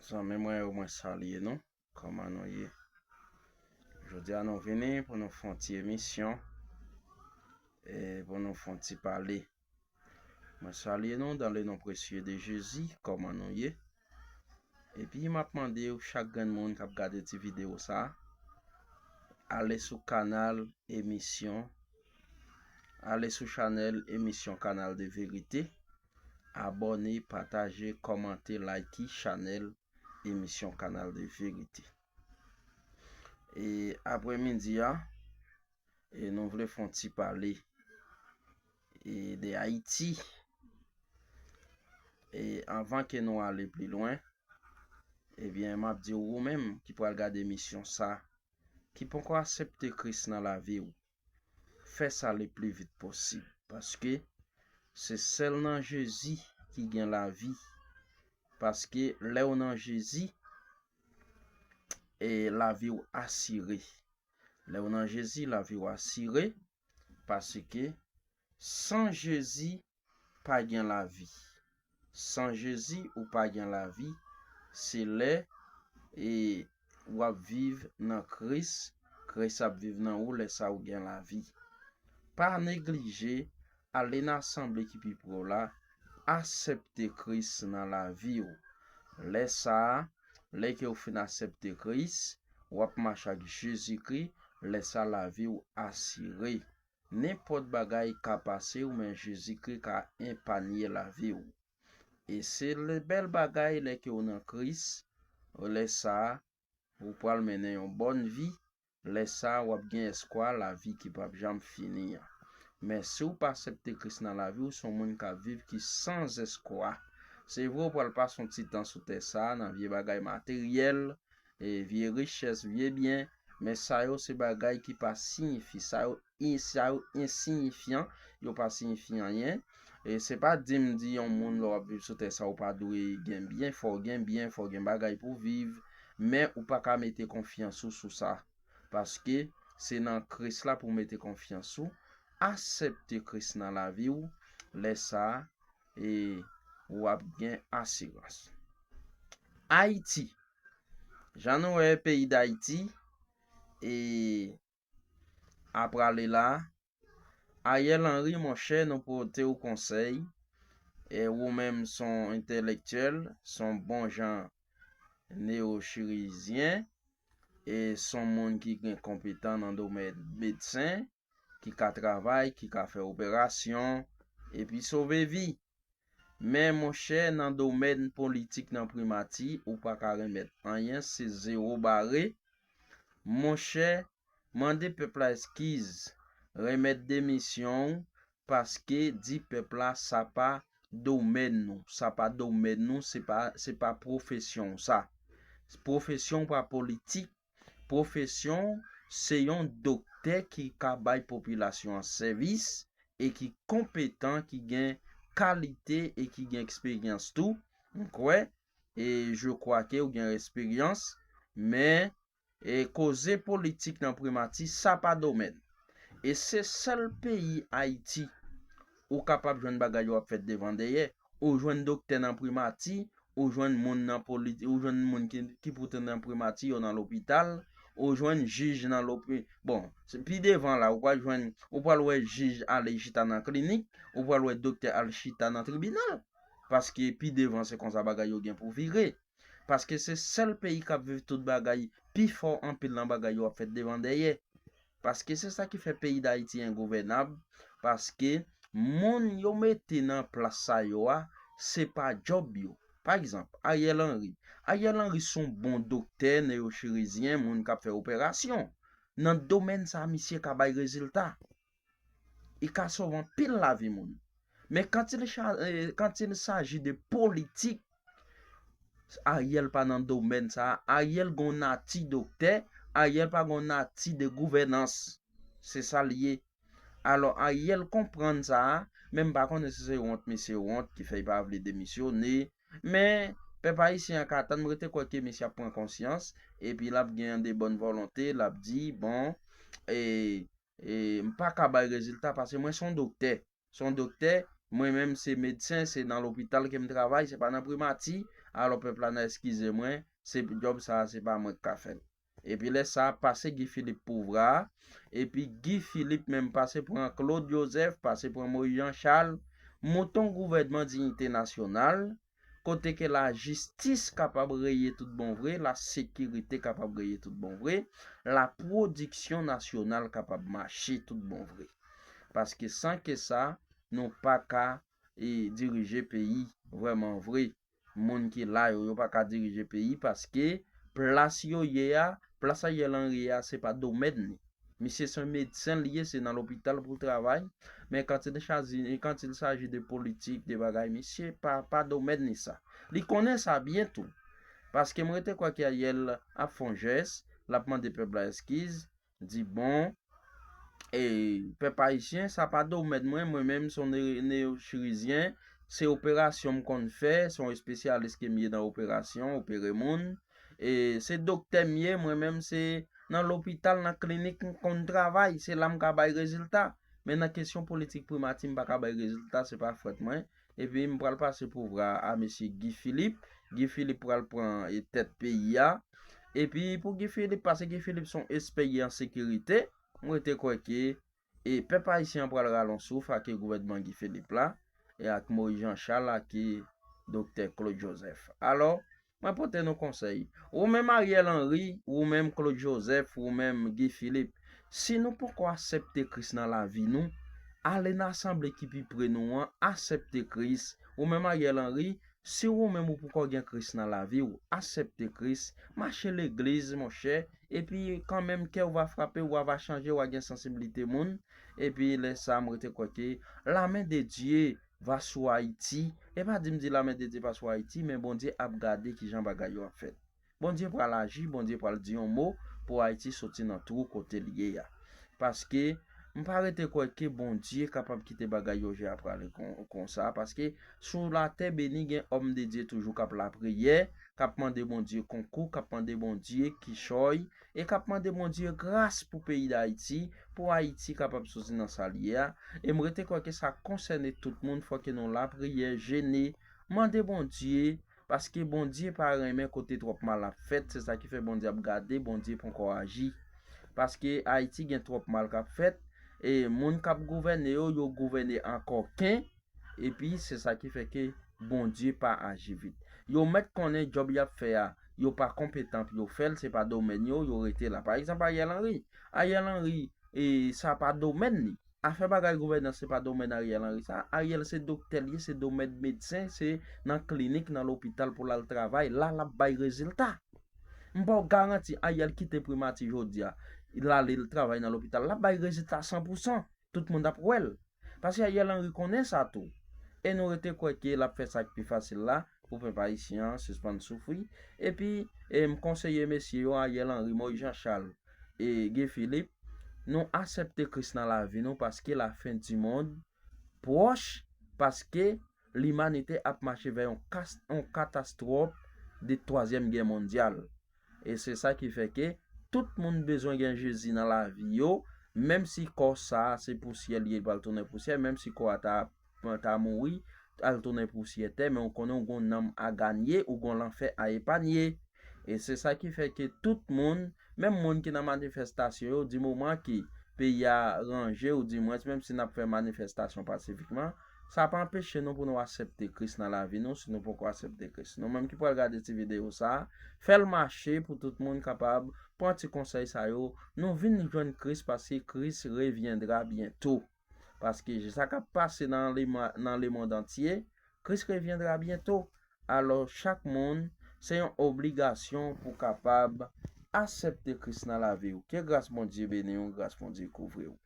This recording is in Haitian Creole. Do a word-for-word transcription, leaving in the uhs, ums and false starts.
Zanmi mwen yo, mwen salye nou. Kòman nou ye? Jodi a nou vini pou nou fè yon ti emisyon e pou nou fè yon ti pale. Mwen salye nou dans le nom précieux de Jésus. Kòman nou ye? Epi m ap mande w, chak grenn moun k ap gade ti videyo sa, ale sou kanal emisyon, ale sou chanèl emisyon Kanal de Verite, abòne, pataje, kòmante, like chanèl emisyon Kanal de Verite. E aprèmidi a, e nou vle fè yon ti pale e de Ayiti. E anvan ke nou ale pi lwen, ebyen, m ap di w, ou menm ki pral gade emisyon sa, ki poko aksepte Kris nan lavi w, fè sa le pli vit posib. Paske se sèl nan Jezi ki gen lavi. Paske lè w nan Jezi, e lavi w asire. Lè w nan Jezi, lavi w asire. Paske san Jezi, pa gen lavi. San Jezi, ou pa gen lavi. Se lè e w ap viv nan Kris, Kris ap viv nan ou, lè sa ou gen lavi. Pa neglije ale nan asanble ki pi pre w la, aksepte Kris nan lavi w. Lè sa a, lè ke w fin aksepte Kris, w ap mache ak Jezikri, lè sa lavi w asire. Nenpòt bagay ka pase w, men Jezikri ka epanye lavi w. E se le bèl bagay lè ke w nan Kris, lè sa a, ou pral mennen yon bòn vi, lè sa a, w ap gen espwa lavi ki p ap janm fini an. Men si w pa aksepte Kris nan lavi w, se yon moun k ap viv ki san espwa. Se vre, w pral pase yon ti tan sou tè sa a, nan vye bagay materyèl, e vye richès, vye byen, men sa yo se bagay ki pa siyifi, sa yo, sa yo ensiyifyan, yo pa siyifi anyen. E se pa di m di yon moun lè w ap viv sou tè sa, ou pa dwe gen byen, fò w gen byen, fò w gen bagay pou w viv, men ou pa ka mete konfyans ou sou sa. Paske se nan Kris la pou w mete konfyans ou, aksepte Kris nan lavi w, lè sa a, e w ap gen asirans. Ayiti. Jan nou wè peyi Dayiti, e ap prale la, Ariel Henry, monchè, nou pote w konsèy. E ou menm s on entèlektyèl, s on bon jan neyochirizyen, e s on moun ki gen konpetan nan domèn medsen, ki ka travay, ki ka fè operasyon, epi sove vi. Men monchè, nan domèn politik nan primati, ou pa ka remèt anyen, se zewo bare. Monchè, mande pèp la eskiz, remèt demisyon w, paske di pèp la sa pa domèn nou, sa pa domèn nou, se pa, se pa pwofesyon w sa. Pwofesyon w pa politik, pwofesyon w se yon doktè ki ka bay popilasyon an sèvis e ki konpetan, ki gen kalite e ki gen eksperyans tou, m kwè, e je crois ke w gen eksperyans, men e koze politik nan primati, sa pa domèn. E se sèl peyi Ayiti ou kapab jwenn bagay yo ap fèt devan dèyè. Ou jwenn doktè nan primati, ou jwenn moun nan politi-, ou jwenn moun ki, ki pote nan primati yo nan lopital, ou jwenn jij nan lopi-, bon, se pi devan la, ou pral jwenn, ou pral wè jij ale chita nan klinik, ou pral wè doktè al chita nan tribinal. Paske pi devan se konsa bagay yo gen pou vire. Paske se sèl peyi k ap viv tout bagay pi fò, anpil nan bagay yo ap fèt devan dèyè. Paske se sa ki fè peyi Dayiti engouvènab, paske moun yo mete nan plas sa yo a, se pa djòb yo. Pa egzanp, Ariel Henry. Ariel Henry se yon bon doktè, neyochirizyen, moun k ap fè operasyon. Nan domèn sa a, misye ka bay rezilta. Li ka sove anpil lavi moun. Men quand il cha-, eh, quand il s'agit de politik, Ariel pa nan domèn sa a. Ariel gon nati doktè, Ariel pa gon nati de gouvènans. Se sa l ye. Alò, Ariel konprann sa a, men m pa konnen si se wont misye wont ki fè l pa vle demisyone. Men, pèp ayisyen an ka tann, m rete kwè ke misye ap pran konsyans, epi l ap gen de bòn volonte, l ap di, bon, e, e, m pa ka bay rezilta paske mwen se yon doktè. Se yon doktè, mwen menm se medsen, se nan lopital ke m travay, se pa nan primati. Alò, pèp la nan eskize mwen, se djòb sa a, se pa mwen k ka fè l. Epi lè sa a, pase Guy Philippe pouvwa a, epi Guy Philippe menm pase pran Claude Joseph, pase pran Moïse Jean Charles, monte yon gouvènman diyite nasyonal, kote ke lajistis kapab reye tout bon vre, lasekirite kapab reye tout bon vre, lapwodiksyon nasyonal kapab mache tout bon vre. Paske san ke sa, nou pa ka e dirije peyi vrèman vre. Moun ki la yo, yo pa ka dirije peyi paske plas yo ye a, plas Ariel Henry ye a, se pa domèn li. Misye se yon medsen li ye, se nan lopital pou l travay. Men quand il s'agit, quand il s'agit de politik, de bagay, misye pa, pa domèn li sa. Li konnen sa byen tou. Paske mwen rete kwè ke Ariel ap fè yon jès, l ap mande pèp la eskiz, di bon, e pèp ayisyen, sa pa domèn mwen, mwen menm se yon ne- neyochirizyen, se operasyon m konn fè, se yon espesyalis ke m ye nan operasyon, opere moun. E se doktè m ye, mwen menm se nan lopital, nan klinik m konn travay, se la m ka bay rezilta. Men nan kesyon politik primati, m pa ka bay rezilta, se pa fòt mwen. Epi m pral pase pouvwa a mesye Guy Philippe. Guy Philippe pral pran e tèt peyi a. Epi pou Guy Philippe, paske Guy Philippe se yon espè an sekirite, mwen te kwè ke e pèp ayisyen an pral rale yon souf ak gouvènman Guy Philippe la, e ak Moïse Jean Charles, ak doktè Claude Joseph. Alò, mwen pote nou konsèy. Ou menm Ariel Henry, ou menm Claude Joseph, ou menm Guy Philippe, si nou poko aksepte Kris nan lavi nou, ale nan asanble ki pi pre nou an, aksepte Kris. Ou menm Ariel Henry, si ou menm ou poko gen Kris nan lavi w, aksepte Kris, mache legliz, monchè, epi kanmenm kè w va frape, w va chanje, w va gen sansiblite moun. Epi lè sa a, m rete kwè ke la main de Dieu va sou Ayiti. E pa di m di la main de Dieu pa sou Ayiti, men Bondye ap gade kijan bagay yo ap fèt. Bondye pral aji, Bondye pral di yon mo pou Ayiti soti nan twou kote l ye a. Paske m pa rete kwè ke Bondye kapab kite bagay yo jwe a prale kon, konsa. Paske sou latè beni gen òm de Dye toujou k ap lapriyè, k ap mande Bondye konkou, k ap mande Bondye kichòy, e k ap mande Bondye gras pou peyi Dayiti, pou Ayiti kapab soti nan sa l ye a. E m rete kwè ke sa konsène tout moun, fò ke nou lapriyè, jene, mande Bondye, paske Bondye pa renmen kote twòp mal ap fèt, se sa ki fè Bondye ap gade, Bondye poko aji. Paske Ayiti gen twòp mal k ap fèt, e moun k ap gouvène yo, yo gouvène an kòken, epi se sa ki fè ke Bondye pa aji vit. Yo mèt konnen djòb y ap fè a, yo pa konpetan pou yo fè l, se pa domèn yo, yo rete la. Pa egzanp, Ariel Henry. Ariel Henry, e, sa pa domèn li. Afè bagay gouvènans se pa domèn Ariel Henry sa. Ariel se doktè l ye, se domèn medsen, se nan klinik, nan lopital pou l al travay. La, l ap bay rezilta. M ba w garanti, Ariel kite primati jodi a, l ale l travay nan lopital, l ap bay rezilta san pou san. Tout moun ap wè l. Paske Ariel Henry konnen sa tou. E nou rete kwè ke l ap fè sa k pi fasil la pou pèp ayisyen an sispann soufri. Epi, e, m konseye mesye yo, Ariel Henry, Moïse Jean Charles, e Guy Philippe, nou aksepte Kris nan lavi nou paske lafen di mond pwòch, paske limanite ap mache vè yon kas- yon katastwòf de twazyèm gè mondyal. E se sa ki fè ke tout moun bezwen gen Jezi nan lavi yo, menm si kò sa a se pousyè li ye, li pral tounen pousyè, menm si kò a ta, ta mouri, al tounen pousyè tè, men ou konnen ou gon nanm a ganye, ou gon lanfè a epanye. E se sa ki fè ke tout moun, menm moun ki nan manifestasyon yo, di moman ke peyi a ranje, ou di mwens, menm si n ap fè manifestasyon pasifikman, sa pa anpeche nou pou nou aksepte Kris nan lavi nou, si nou poko aksepte Kris. Nou menm ki pral gade ti videyo sa a, fè l mache pou tout moun kapab pran ti konsèy sa yo. Nou vin jwenn Kris paske Kris revyendra byento. Paske sa k ap pase nan lemonn antye, Kris revyendra byento. Alò, chak moun, se yon obligasyon pou kapab aksepte Kris nan lavi w. Ke gras Bondye beni w, gras Bondye kouvri w.